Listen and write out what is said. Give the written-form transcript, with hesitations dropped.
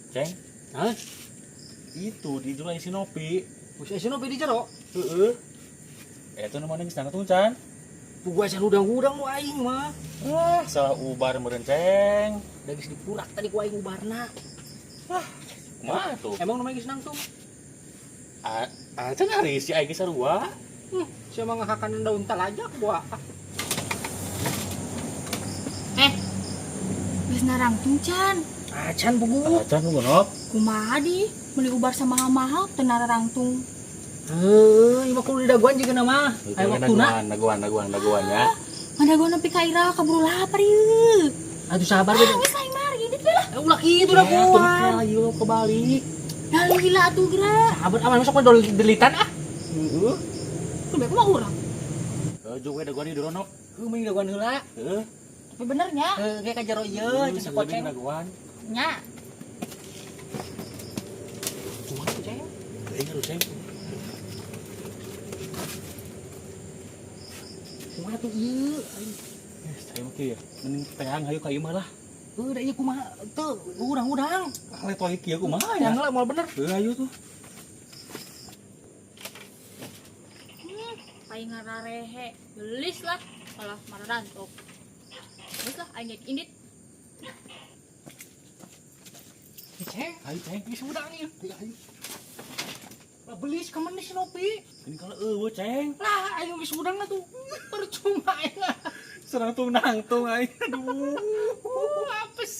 Ceng, Hah? itu di jero si Nopi. Wis si Nopi di jero. Heeh. Eta nu mana geus nangtung can? Puguh acan udang-udang nu aing mah. Wah, salah ubar meureun, Ceng. Da geus dipurak tadi ku aing ubarna. Kumaha tuh? Emang nu mah geus nangtung? Acan ari si aing geus sarua. Sia mah ngahakanan daun talajak buah. Eh, geus narangtung can. Acan puguh. Acan nu Nop. Kumaha di meuli ubar sama mahal teu narangtung. Heuh, ieu mah kudu didaguan jeung mah. Aya waktuna. Daguan, daguan, daguan ya. Ngadaguan nepi ka ira kaburu lapar ieu. Atuh sabar we. Ah, geus aing mah indit we lah. Eh, ulah kitu daguan. Ayo kebalik. Dah lila atuh geura. Sabar aman masuk ke delitan ah. Heeh. Kumaha kumaha urang. Heuh, jeung we daguan di Nop. Heuh, mending daguan heula. Heeh. Tapi bener nya. Heuh, ge ka jero ieu jeung sakoceng. Daguan. Nya. Kumaha tuh, Ceng? Aing harus Ceng. Kumaha tuh ieu? Eh, saya mah kieu ya. Mending teang hayu ka ieu mah lah. Heuh, da ieu kumaha teu urang-urang. Letoy kieu kumaha ya? Yang heula moal bener. Heuh, hayu tuh. Aing ngararehe. Gelis lah. Malah mararantok. Geus lah aing geus indit. Ceng, Hayu, Ceng. geus udang ieu. Hayu, hayu. Lah belis ka mana si Nopi? Ini kalau eueuh, Ceng. Lah aing geus udang atuh. Percuma aing. Serang tung nangtung aing. Aduh. Apes.